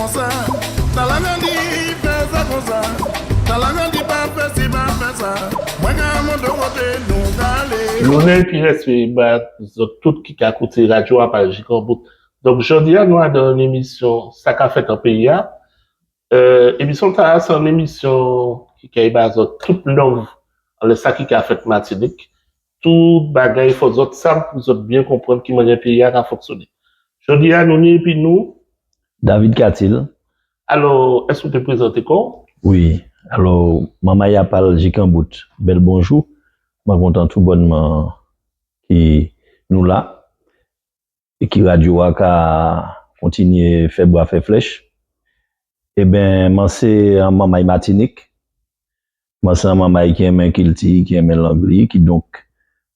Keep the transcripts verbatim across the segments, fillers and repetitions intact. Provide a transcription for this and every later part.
Sa, Talagandi fè sa konsa. Talagandi pa fè si pa fè sa. Mwen ka mande w kote nou prale. Lonnen epi respè ba zòt tout ki ka koute radyo a pa Jikanbout. Donk, jodi a, nou adan yon emisyon Sa k ap fèt an peyi a. Euh, emisyon sa a, se yon emisyon ki kay ba zòt tout love anlè sa ki ka fèt Matinik. Tout bagay, fò zòt sav pou zòt byen konprann ki mannyè peyi a ka fonksyone. Jodi a, nou ni epi nou. David Katil. Alò, èske w te prezante kò w? Wi. Alò, manmay apal Jikanbout, bèl bonjou. Mwen kontan toubònman ki nou la. E ki radyo a ka kontinye fè bwa fè flèch. Eben, mwen se yon manmay Matinik. Mwen se yon manmay ki renmen kilti, ki renmen lang li, kidonk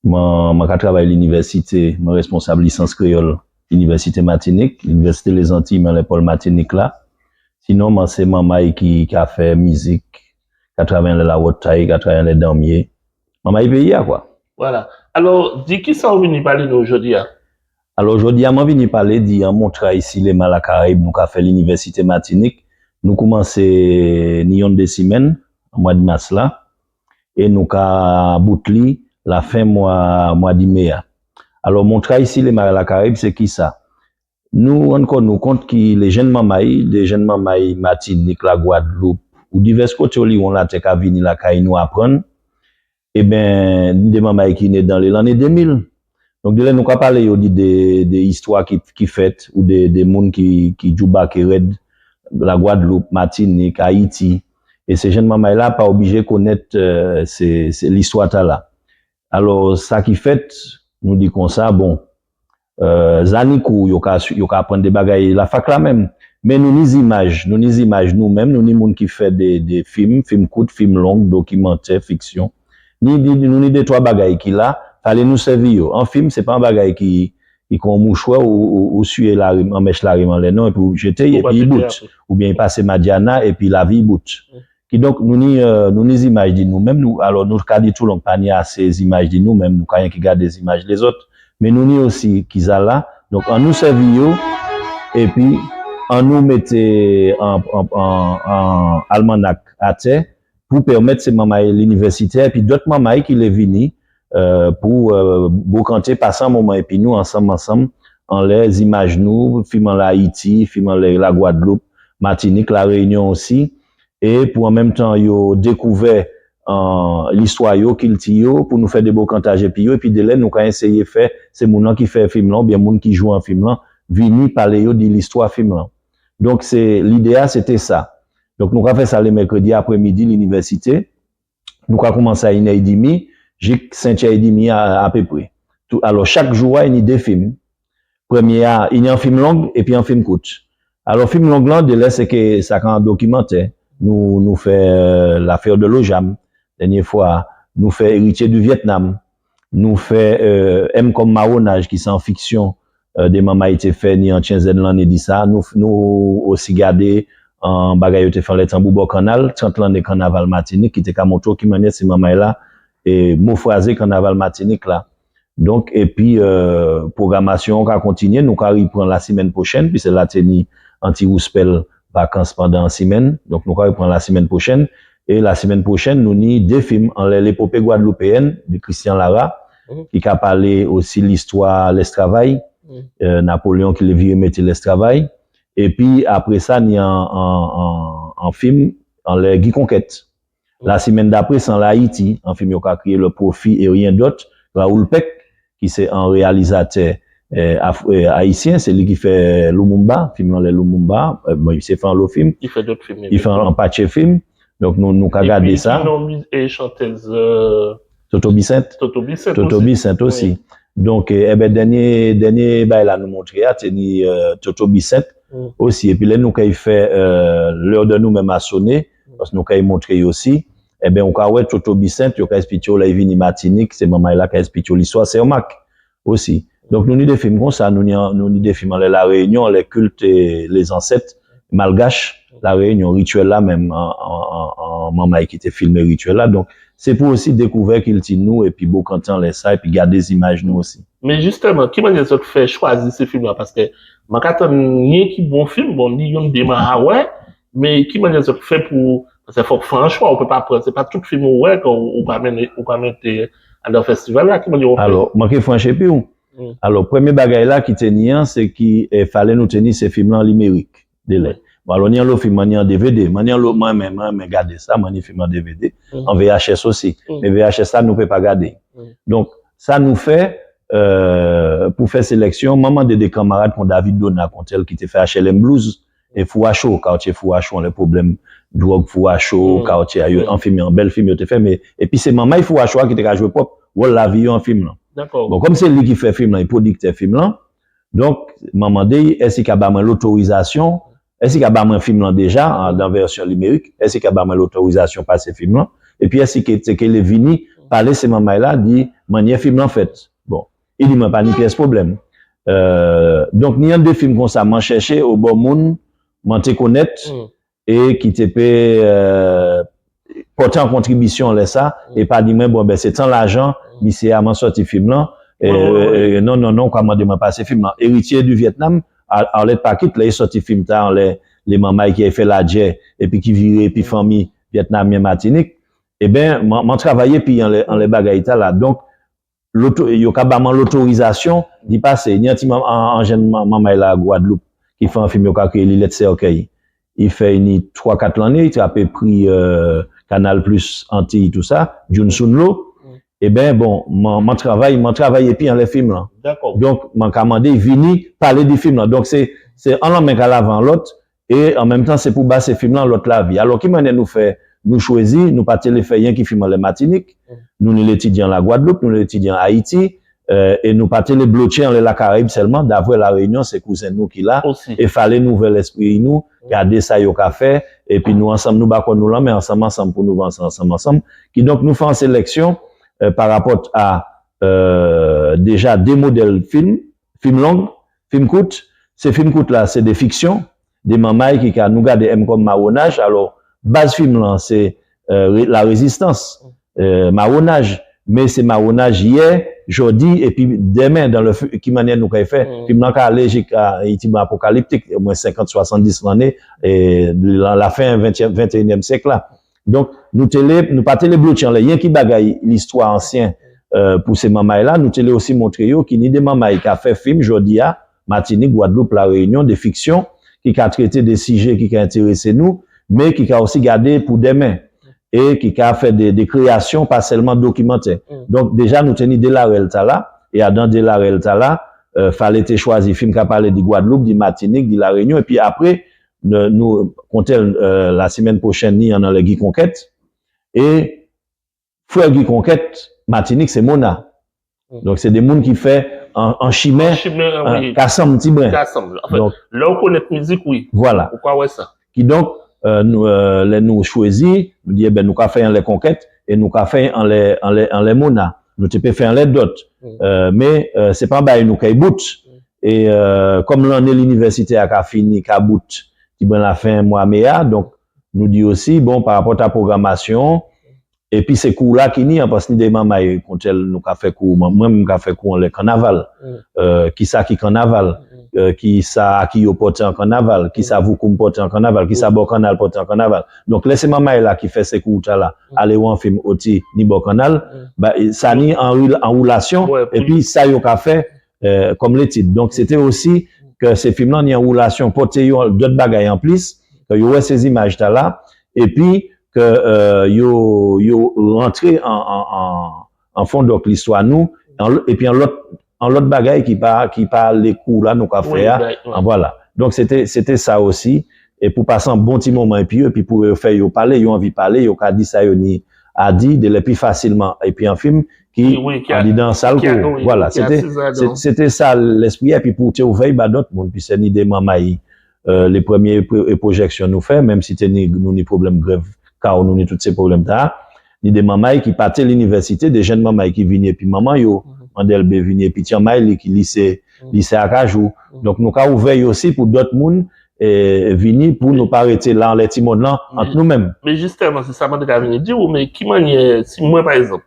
mwen, mwen ka travay linivèsite, mwen responsab lisans kreyòl Linivèsite Matinik, Linivèsite Lezantiy, men lè Pòl Matinik la. Sinon, mwen se manmay ki ka fè mizik, ka travay anlè lawòtay, ka travay anlè danmye. Manmay peyi a, kwa. Vwala. Alò, di kisa w vini pale nou jodi a? Alò, jodi a, mwen vini pale di yon montray sinema Lakarayib nou ka fè Linivèsite Matinik. Nou koumanse ni yonn de simèn, an mwa de mas la, e nou ka bout li lafen mwa, mwa de me a. Alò, montray sinema Lakarayib, se kisa? Nou rann kò nou kont ki le jenn manmay, de jenn manmay Matinik, Lagwadloup, ou divès kote oliwon latè ka vini lakay nou aprann, eben, de manmay ki ne dan le lanne de mil. Donk, de lè nou ka pale yo di de, de istwa ki, ki fèt, ou de, de moun ki, ki djoubake rèd, Lagwadloup, Matinik, Ayiti, e se jenn manmay la pa oblije konèt, euh, se, se listwa ta la. Alò, sa ki fèt, nou di konsa, bon, euh, Zanikou, yo ka, yo ka aprann de bagay lafak la menm. Men nou ni zimaj, nou ni zimaj nou menm, nou ni moun ki fè de, de fim, fim kout, fim long, dokimantè, fiksyon. Ni, ni, nou ni de twa bagay ki la, fale nou sèvi yo. An fim, se pa yon bagay ki, ki kon mouchwè ou, ou, ou siye larim, an mèch larim anlè non, epi ou jete, epi i bout. Oubyen i pase madyana, epi lavi i bout. Kidonk, nou ni, euh, nou ni zimaj di nou menm, nou, alò, nou ka di tou long pa ni ase zimaj di nou menm, nou ka yenki gade zimaj lezòt. Men nou ni osi ki sa la. Donk, annou sèvi yo, epi annou mete an, an, an, an almanak atè pou pèmèt se manmay linivèsitè, epi dòt manmay ki le vini, euh, pou, euh, bokante, pase yon moman epi nou ansanm, ansanm, anlè zimaj nou, fim anlè Ayiti, fim anlè Lagwadloup, Matinik, Lareyinyon osi, e pou an menm tan yo dekouvè, euh, listwa yo, kilti yo, pou nou fè de bokantaj epi yo, epi de lè nou ka eseye fè, se moun lan ki fè fim lan, oubyen moun ki jwe an fim lan, vini pale yo di listwa fim lan. Donk, se, lide a, se te sa. Donk, nou ka fè sa le mèkredi apremidi, linivèsite. Nou ka koumanse a inè edimi, jik senkè edimi a, apeprè. Tou, alò, chak jou a, ni de fim. Premye a, ni an fim long, epi an fim kout. Alò, fim long lan, de lè se ke sa ka an dokimantè. Nou, nou fè, euh, L'affaire de Lojam, dènye fwa. Nou fè Héritier du Vietnam. Nou fè, euh, M kòm mawonaj, ki se an fiksyon, euh, de manmay te fè ni an tyenn zèn lanne di sa. Nou, nou osi gade, euh, bagay yo te fè anlè tanbou bò kannal, trant lanne kannaval Matinik, ki te ka montre w ki mannyè se manmay la, e mofraze kannaval Matinik la. Donk, epi, euh, pwogramasyon an ka kontinye, nou ka riprann lasimèn pwochèn, piske la te ni an ti rouspèl vakans pandan an simèn. Donk, nou ka riprann lasimèn pwochèn. E lasimèn pwochèn, nou ni de fim anlè lepope gwadloupeyèn de Christian Lara, ki ka pale osi listwa lèstravay, euh, Napoleon ki le vire mete lèstravay. Epi apre sa, ni an, an, an, an fim anlè Guy Conquête. Lasimèn dapre, se anlè Ayiti, an fim yo ka kriye Le Profit et rien d'autre, Raoul Peck, ki se an reyalizatè, eh, af-, eh, ayisyen, se li ki fè Lumumba, fim lan lè Lumumba, eh, bon, misye fè anlo fim. Li fè dòt fim. Li fè anpatje fim. Donk, nou, nou ka gade sa. Epi, ki non miz-, e chantèz, euh, Toto Bisent. Toto Bisent osi. Toto Bisent osi. Wi. Donk, eh, eben, dènye, dènye bagay la nou montre a, te ni, euh, Toto Bisent osi. Epi lè nou kay fè, euh, L'heure de nous-mêmes a sonné, paske nou kay montre yo osi, eben, ou ka wè Toto Bisent, yo ka esplike w lè y vini Matinik, se manmay la ka esplike w listwa Sè Mak osi. Donk, nou ni de fim konsa, nou ni, nou ni de fim anlè Lareyinyon, anlè kilt e lezansèt, malgach, La Reyinyon, rityèl la menm, an, an, an, an manmay ki te filme rityèl la. Donk, se pou osi dekouvè kilti nou, epi bokante anlè sa, epi gade zimaj nou osi. Men jisteman, ki mannyè zòt fè chwazi se fim la? Paske man ka tann yenki bon fim, bon, ni youn de man a wè, men ki mannyè zòt fè pou, paske fòk fè yon chwa, ou pe pa pran, se pa tout fim ou wè ke ou, ou ka mennen, ou ka mete adan festival la, ki mannyè ou fè? Alò, manke franch epi w. Alò, premye bagay la ki te ni an, se ki e, fale nou te ni se fim lan limerik, de lè. Bon, alò, ni anlo fim, man ni an DVD, man ni anlo, mwen menm, mwen renmen gade sa, man ni fim an DVD, an VHS osi. Men VHS la, nou pe pa gade. Donk, sa nou fè, euh, pou fè seleksyon, man mande de kanmarad kon David Donat, kontèl ki te fè HLM Blues, e Fou a Cho, katye Fou a Cho, anlè pwoblèm dwòg Fou a Cho, katye a, yo, an fim, an bèl fim yo te fè, men, epi se manmay Fou a Cho a ki te ka jwe pwòp wòl lavi yo an fim lan. Bon, kòm se li ki fè fim lan, e pwodiktè fim lan, donk, man mande, èske li ka ba mwen lotorizasyon, èske li ka ba mwen fim lan deja, an, dan vèsyon limerik, èske li ka ba mwen lotorizasyon pase fim lan, epi èske se ke li vini, pale se manmay la, di mannyè fim lan fèt. Bon, li di mwen pa ni pyès pwoblèm. Euh, donk, ni an de fim konsa, man chèche obò moun, man te konnèt, e ki te pe euh, pòte an kontribisyon lè sa, e pa di mwen, bon, ben, se tan lajan, misye a man sòti fim lan, e, e, non, non, non, ou ka mande mwen pase fim lan. Eritye di Vyetnam, Arlette Paquet, lè li sòti fim ta, anlè, le manmay ki al fè ladjè, epi ki vire, epi fanmi vyetnamyen Matinik, e ben, man, man travay epi anlè, anlè bagay ta la. Donk, loto, yo ka ba mwen lotorizasyon, li pase. Ni an ti man, an, an jenn man, manmay la Gwadloup, ki fè an fim yo ka kreye li Lèt Sèkèy. Li fè ni twa kat lannen, li trape pri euh, Canal Plus Antiy, tou sa, Djoun Sounlo. E ben, bon, man, man travay, man travay epi anlè fim lan. Donk, man ka mande vini pale de fim lan. Donk, se, se an lanmen ka lave an lòt, e an menm tan, se pou ba se fim lan lòt lavi. Alò, ki mannyè nou fè, nou chwazi, nou pa te le fè yenki fim anlè Matinik, nou ni letidye an Lagwadloup, nou ni letidye an Ayiti, euh, e nou pa te le blotche anlè Lakarayib sèlman, davwè La Reyinyon, se kouzen nou ki la, e fale n ouvè lespri nou, gade sa yo ka fè, epi nou ansanm, nou ba kò nou lanmen, ansanm, ansanm, pou nou vanse ansanm, ansanm. Kidonk, nou fè an seleksyon euh, pa rapòt a euh, deja de modèl fim, fim long, fim kout. Se fim kout la, se de fiksyon, de manmay ki ka, nou gade M kòm mawonaj. Alò, baz fim lan, se euh, re- la rezistans, euh, mawonaj. Men se mawonaj yè, jodi, epi demen, dan le fu- ki mannyè nou kay fè. Fim lan ka ale jika, li ti bon apokaliptik, omwen senkant, swasanndis lannen, e la, lafen ventyèm, venteyinyèm syèk la. Donk, nou te le, nou pa te le blotche anlè yenki bagay listwa ansyen euh, pou se manmay la, nou te le osi montre yo ki ni de manmay ka fè fim jodi a, Matinik, Gwadloup, La Reyinyon, de fiksyon, ki ka trete de sijè ki ka enterese nou, men ki ka osi gade pou demen, e ki ka fè de, de kreyasyon, pa sèlman dokimantè. Donk, deja, nou te ni de larèl ta la, e adan de larèl ta la, euh, fale te chwazi fim ka pale di Gwadloup, di Matinik, di La Reyinyon, epi apre, nou, nou kontèl euh, la semèn pwochèn, ni an anlè Guy Conquête, e frè Guy Conquête, Matinik, se Mona. Donk, se de moun ki fè an, an chimen, an chimen, euh, wi, ka sanm tibren. Ka sanm. Anfen, donk, lè w konèt mizik, wi. Vwala. Ou ka wè sa. Kidonk, euh, nou, euh, lè nou chwazi, nou di, eben, nou ka fè anlè Conquête, e nou ka fè anlè, anlè, anlè Mona. Nou te pe fè anlè dòt. Euh, men, euh, se pa bagay nou kay bout. E euh, kòm lannen linivèsitè a ka fini, ka bout, tibren lafen mwa me a, donk, nou di osi, bon, pa rapòt a pwogramasyon, epi se kou la ki ni an, paske ni de manmay kontèl nou ka fè kou, mwen, mwen menm m ka fè kou anlè kannaval. Euh, kisa ki kannaval? Euh, kisa aki yo pòte an kannaval? Kisa voukoum pòte an kannaval? Kisa bò kannal pòte an kannaval? Donk, lè se manmay la ki fè se kou ta la, ale wè an fim oti ni bò kannal, ba, sa ni an ril- an roulasyon, epi sa yo ka fè euh, kòm letid. Donk, se te osi ke se fim lan ni an roulasyon, pòte yo dòt bagay anplis, ke yo wè se zimaj ta la, epi ke euh, yo, yo rantre an, an, an, an fondòk listwa nou, an, epi an lòt, an lòt bagay ki pa, ki pa le kou la nou ka fè a. An, vwala. Donk, se te, se te sa osi. E pou pase an bon ti moman epi yo, epi pou yo fè yo pale, yo anvi pale, yo ka di sa yo ni a di, de lè pi fasilman, epi an fim ki andidan sal kou. Vwala, se te, se, se te sa lespri a, epi pou te ouvè ba dòt moun, piske ni de manmay, euh, le premye pre- e pwojèksyon nou fè, menm si te ni, nou ni pwoblèm grèv, kaw, nou ni tout se pwoblèm ta, ni de manmay ki pa te linivèsite, de jèn manmay ki vini epi manman yo, Mandelbe vini epi ti manmay li ki lise, lise Akajou. Donk nou ka ouvè yo osi pou dòt moun, e, vini pou nou pa rete la anlè ti mòn lan ant nou menm. Men jistèman, se sa mwen te ka vini di w, men ki mannyè, si mwen pa egzanp,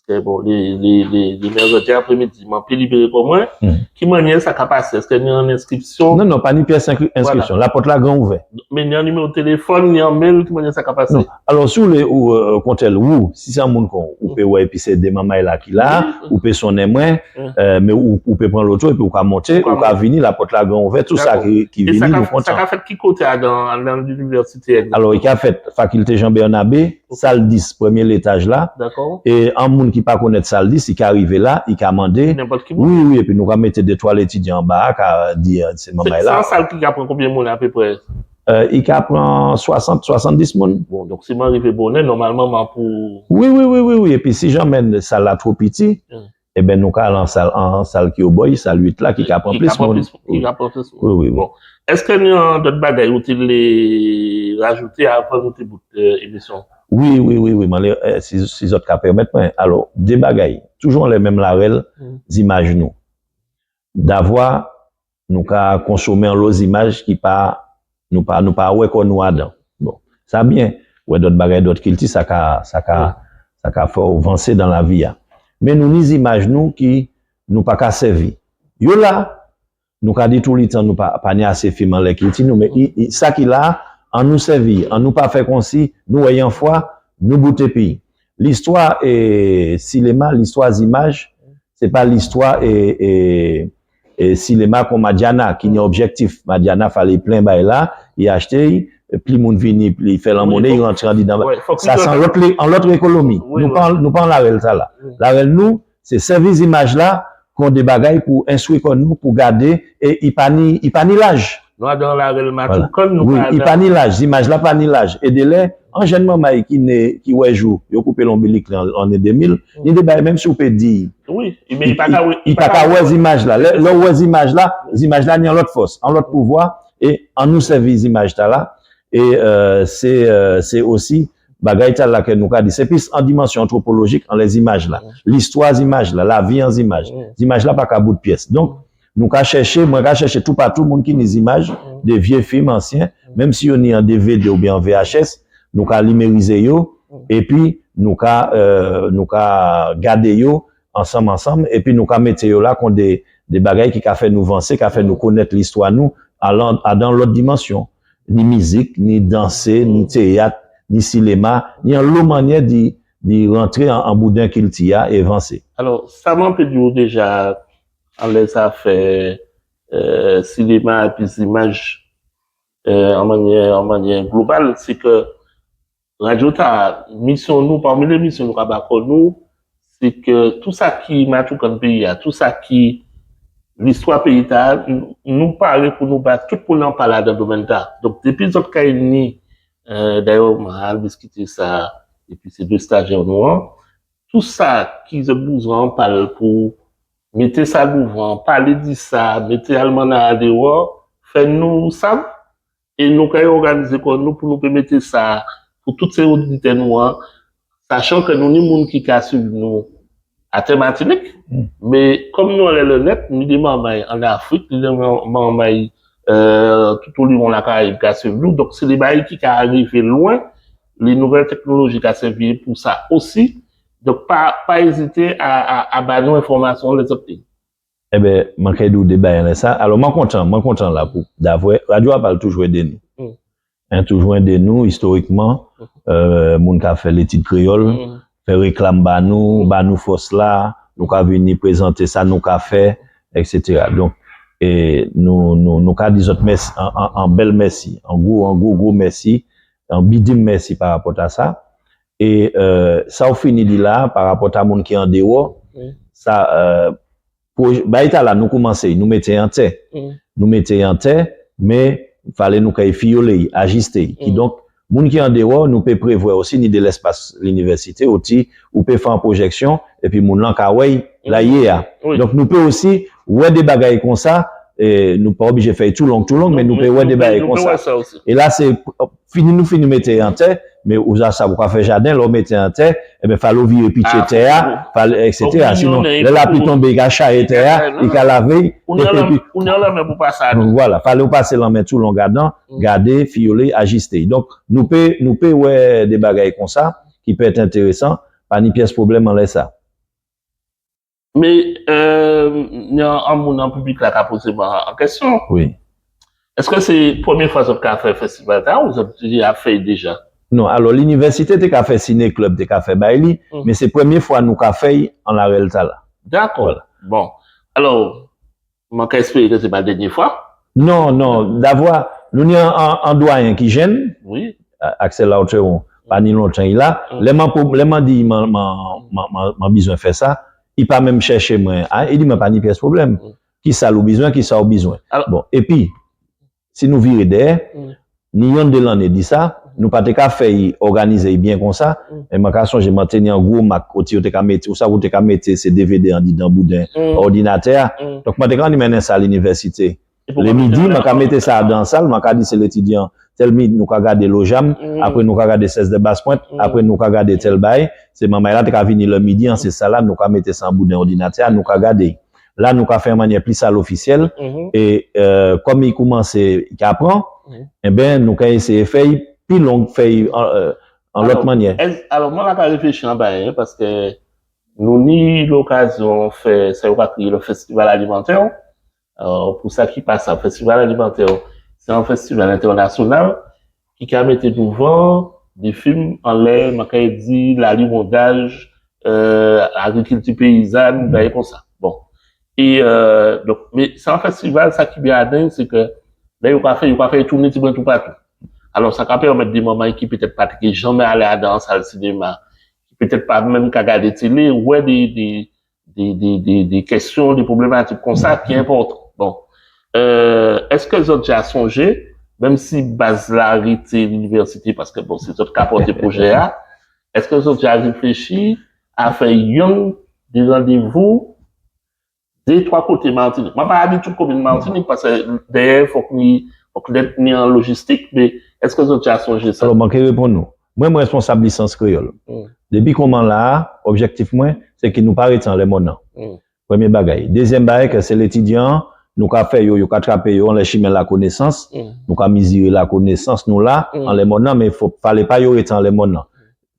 paske bon, li, li, li, li mèkredi apremidi, m anpe libere kò mwen, ki mannyè sa ka pase? Èske ni an enskripsyon? Non, non, pa ni pyès enskripsyon. Lapòt la gran ouvè. Men ni an nimewo telefòn, ni an mail, ki mannyè sa ka pase? Alò, si w vle ou, kontèl ou, si se yon moun kon ou pe wè epi se de manmay la ki la, ou pe sonnen mwen, men ou pe pran loto epi ou ka monte, ou ka vini, lapòt la gran ouvè, tou sa ki vini, nou kontan. Sa ka fèt ki kote adan linivèsite? Alò, li ka fèt Fakilte Jan Bènabe, sal dis, premye letaj la. E an moun ki pa konèt sal dis, li ka rive la, li ka mande. Wi, wi, epi nou ka mete de twa etidyan anba a, ka di se manmay la. Se yon sal ki ka pran konbyen moun apeprè? I ka pran swasant, swasanndis moun. Bon, donk si mwen rive bonè, nòmalman mwen pou... Wi, wi, wi, wi, wi. Epi si janmen sal la twò piti, ebyen nou ka al an sal, an sal ki obòy, sal uit la, ki ka pran plis moun. Ki ka pran plis moun. Wi, wi, wi. Bon. Èske ni an dòt bagay ou te vle rajoute avan nou te bout emisyon? Wi, wi, wi, wi. Mwen, si, si zòt ka pèmèt mwen. Alò, de bagay. Toujou anlè menm larèl, zimaj nou. Davwa, nou ka konsome anlo zimaj ki pa, nou pa, nou pa wè kò nou adan. Bon, sa byen, wè dòt bagay, dòt kilti, sa ka, sa ka, sa ka fè w vanse dan lavi a. Men nou ni zimaj nou ki nou pa ka sèvi. Yo la, nou ka di toulitan nou pa, pa ni ase fim anlè kilti nou, men i, i, sa ki la, annou sèvi, annou pa fè konsi, nou wè yon fwa, nou bout epi. Listwa e sinema, listwa zimaj, se pa listwa e, e, e sinema kon Madiana ki ni objektif. Madiana fale plen bay la, li achte, pli moun vini, li fè lanmonne, li rantre andidan. Sa se an lòt, an lòt ekonomi. Nou pa, nou pa an larèl sa la. Larèl nou, se sèvi zimaj la kon de bagay pou enstwi kò nou, pou gade, e i pa ni, i pa ni laj. Nou adan larèl Matoukann, nou pa adan. Wi, i pa ni laj, zimaj la pa ni laj. E de lè, an jèn manmay ki ne, ki wè jou, yo koupe lonbilik li an, an de mil, ni de bagay, menm si w pe di, wi, men i pa ka wè, i pa ka wè zimaj la. Lè, lè w wè zimaj la, zimaj la ni an lòt fòs, an lòt pouvwa, e annou sèvi zimaj ta la. E, e, se, e, se osi bagay ta la ke nou ka di, se plis an dimansyon antwopolojik anlè zimaj la, listwa zimaj la, lavi an zimaj. Zimaj la pa ka bout pyès. Donk, nou ka chèche, mwen ka chèche toupatou moun ki ni zimaj, de vye fim ansyen, menm si yo ni an D V D oubyen an V H S, nou ka nimerize yo, epi nou ka, e, nou ka gade yo ansanm, ansanm, epi nou ka mete yo la kon de, de bagay ki ka fè nou vanse, ka fè nou konèt listwa nou, adan lòt dimansyon. Ni mizik, ni danse, ni teyat, ni sinema, ni anlo mannyè di, di rantre an, an bouden kilti a e vanse. Alò, sa m anpe di w deja anlè zafè, e, sinema epi zimaj, e, an mannyè, an mannyè global, se ke radyo ta, misyon nou, pami lè misyon nou ka ba kò nou, se ke tou sa ki matoukann peyi a, tou sa ki listwa peyi ta, nou pare pou nou ba tout moun an pa ladan domèn ta. Donk, depi zòt kay ni, e, dayè, mwen al diskite sa, epi se de stajè nou an, tou sa ki zòt bouzwen an pal pou mete sa douvan, pale di sa, mete almanna a dewò, fè nou sav, e nou kay òganize kò nou pou nou pe mete sa pou tout se oditè nou an, sachan ke nou ni moun ki ka swiv nou atè Matinik, men kòm nou anlè lè nèt, ni de manmay an Afrik, ni de manmay, e, tout oliwon Lakarayib ka swiv nou, donk se de bagay ki ka rive lwen, le nouvèl teknoloji ka sèvi pou sa osi, donk pa, pa ezite a, a, a ba nou enfòmasyon lèzòt peyi. Enben, mwen ka di w de bagay anlè sa. Alò, mwen kontan, mwen kontan la pou, davwa, radyo a pral toujou ede nou. En, toujou ede nou, istorikman, e, moun ka fè letid kreyòl, fè reklam ba nou, ba nou fòs la, nou ka vini prezante sa nou ka fè, etsetera. Donk, e, nou, nou, nou ka di zòt mèsi, an, an, an bèl mèsi, an gwo, an gwo, gwo mèsi, an bidim mèsi pa rapòt a sa. E, e, sa w fini di la, pa rapòt a moun ki andewò, sa, e, pwoj-, bagay ta la, nou koumanse, nou mete an tè. Nou mete an tè, men fale nou kay fiyole, ajiste. Kidonk, moun ki andewò, nou pe prevwè osi ni de lèspas linivèsite, oti, ou pe fè an pwojèksyon, epi moun lan ka wè la ye a. Donk, nou pe osi wè de bagay konsa, E nou pa oblije fè l tou long, tou long, men nou pe wè de bagay konsa. E la, se fini, nou fini mete an tè, men ou sa sa ou ka fè jaden, lè w mete an tè, ebyen, fale w vire pitye tè a, fale, et cetera. Sinon, lè lapli tonbe, i ka chaye tè a, i ka lave, epi, vwala, fale w pase lanmen tou long adan, gade, fiyole, ajiste. Donk, nou pe, nou pe wè de bagay konsa, ki pe èt enteresan, pa ni pyès pwoblèm anlè sa. Men, euh, gen an moun nan piblik la ka poze mwen an kesyon. Wi. Èske se premye fwa zòt ka fè festival sa ou zòt te ap fè l deja? Non, alò, linivèsite te ka fè Ciné Club, te ka fè bay li, men se premye fwa nou ka fè l an larèl sa la. Dakò. Bon. Alò, mwen ka espere ke se pa dènye fwa. Non, non, davwa, nou ni an, an, an dwayen ki jèn, Wi. Axel Lauteron, pa ni lontan li la. Lè m an, lè m an di m an, m an, m an, m an, m an bizwen fè sa, li pa menm chèche mwen. A, li di mwen pa ni pyès pwoblèm. Ki sal ou bizwen, ki sa ou bizwen. Bon, epi, si nou vire dèyè, ni yonn de lanne di sa, nou pa te ka fè l òganize l byen konsa, men mwen ka sonje mwen te ni an gwo mak kote yo te ka mete, ou sa ou te ka mete se D V D andidan bouden òdinatè a. Donk mwen te ka anni mennen sa linivèsite. Le midi, mwen ka mete sa adan sal, mwen ka di se letidyan, tèl minit nou ka gade Lojam, apre nou ka gade Sèz de Baspwent, apre nou ka gade tèl bagay. Se manmay la te ka vini le midi an, se sal la, nou ka mete sa an bouden òdinatè a, nou ka gade. La, nou ka fè yon mannyè plis alofisyèl, e, euh, kòm li koumanse, li ka pran, enben, nou ka eseye fè l pi long, fè l an, euh, an lòt mannyè. Alò, mwen la ka reflechi an bagay, paske nou ni lokazyon fè sa yo ka kreye le festival alimantè. Euh, pou sa ki pa sa, festival alimantè, se yon festival entènasyonal ki ka mete douvan de fim anlè, mwen ka di, laliwondaj, euh, agrikilti peyizàn, bagay konsa. Bon. E, euh, donk, men se yon festival, sa ki byen ladan l, se ke lè yo ka fè, yo ka fè toune tibwen toupatou. Alò, sa ka pèmèt de manmay ki petèt pa te janmen ale adan yon sal sinema, ki petèt pa menm ka gade tele, wè de, de, de, de, de, de kesyon, de pwoblematik konsa ki enpòtan. Bon. Euh, èske zòt ja sonje, menm si baz la rete linivèsite, paske, bon, se zòt ka pòte pwojè a, èske zòt ja reflechi a fè yon de randevou de twa kote Matinik? Mwen pa di tout komin Matinik, paske dèyè, fòk ni, fòk nèt ni an lojistik, men èske zòt ja sonje sa? Alò, mwen ke reponn ou. Mwen, mwen responsab lisans kreyòl. Depi kòman la a, objektif mwen, se ke nou pa rete anlè mòn nan. Premye bagay. Dezyèm bagay, ke se letidyan an, nou ka fè yo, yo ka trape yo anlè chimen lakonesans, nou ka mizire lakonesans nou la, anlè mòn nan, men fò, fale pa yo rete anlè mòn nan.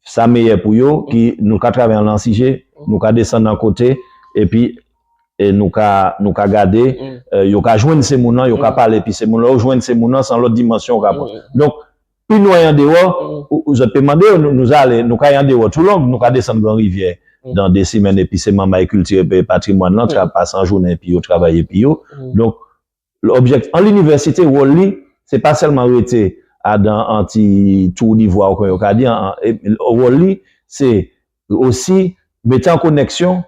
Sa meyè pou yo, ki nou ka travay anlè an sijè, nou ka desann nan kote, epi, e nou ka, nou ka gade, euh, yo ka jwenn se moun nan, yo ka pale epi se moun nan, yo jwenn se moun nan, se yon lòt dimansyon yo ka pran. Donk, pi nou ay andewò, ou, ou zòt pe mande yo, nou, nou ale, nou ka ay andewò tou long, nou ka desann Gran Rivyè, dan de semèn, epi se manmay kilti epi patrimwàn lan, tra-, pase an jounen epi yo, travay epi yo. Donk, objektif, an linivèsite, wòl li, se pa sèlman rete adan an ti tou divwa, ou kon yo ka di, an, an, e, wòl li, se osi mete an konèksyon,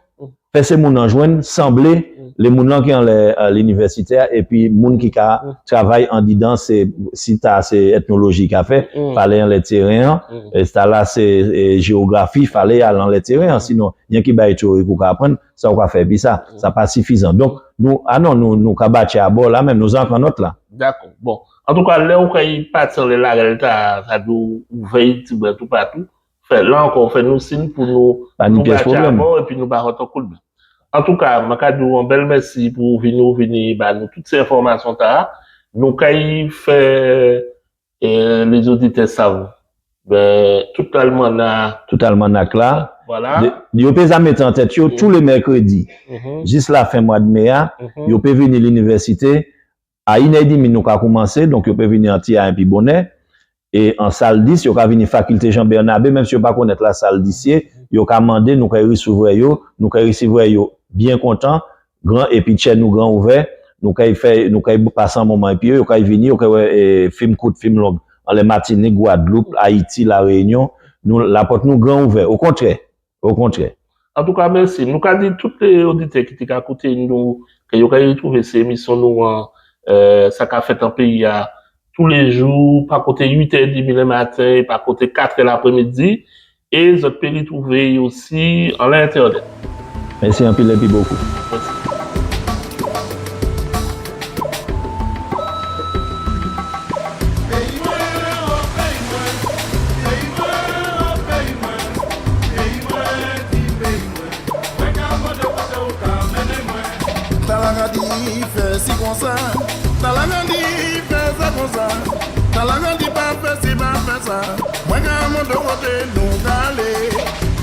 fè se moun nan jwenn, sanble, le moun nan ki anlè, euh, linivèsite a, epi moun ki ka travay andidan, se, si ta se etnoloji ka fè, fale anlè teren an, e ta la se, e, jewografi, fale al anlè teren an, sinon, yon ki bay teyorik ou ka aprann, sa ou ka fè epi sa, sa pa sifizan. Donk, nou, a non, nou, nou ka batye abò la menm, nou zan kannòt la. Dakò. Bon. Antouka, lè ou kay pati anlè larèl ta, sa di ou, ou vèy tibwen toupatou, fè, la ankò, fè nou siy pou nou, pa ni pyès pwoblèm, epi nou ba ou yon koudmen. Antouka, mwen ka di w yon bèl mèsi pou vini ou vini ba nou tout se enfòmasyon ta. Nou kay fè, e, lezoditè sav, ben, tout almanna. Tout almannak la. Vwala. Yo pe za mete an tèt yo, tou le mèkredi, jis lafen mwa de me a, yo pe vini linivèsite, a inè edimi nou ka koumanse, donk yo pe vini an ti a pi bonè. E an sal dis, yo ka vini fakilte Jan Bènabe, menm si yo pa konèt la sal dis ye, yo ka mande, nou kay resevwè yo, nou kay resevwè yo byen kontan, gran epi tchè nou gran ouvè, nou kay fè, nou kay pase an moman epi yo, yo kay vini, yo kay wè, e, fim kout, fim long, anlè Matinik, Gwadloup, Ayiti, Lareyinyon, nou, lapòt nou gran ouvè, okontrè, okontrè. Antouka, mèsi. Nou ka di tout, e, oditè ki te ka koute nou, ke yo ka retwouve se emisyon nou an, e, Sa ka fèt an peyi a, tou le jou, pa kote uit è edmi lè maten, e pa kote kat è lapremidi, e zòt pe retwouve yo osi anlè entènèt. Mèsi anpil epi bokou. Mèsi. Fè si konsa, Talagandi fè sa konsa. Talagandi pa fè si pa fè sa. Mwen ka montre w kote nou ka ale.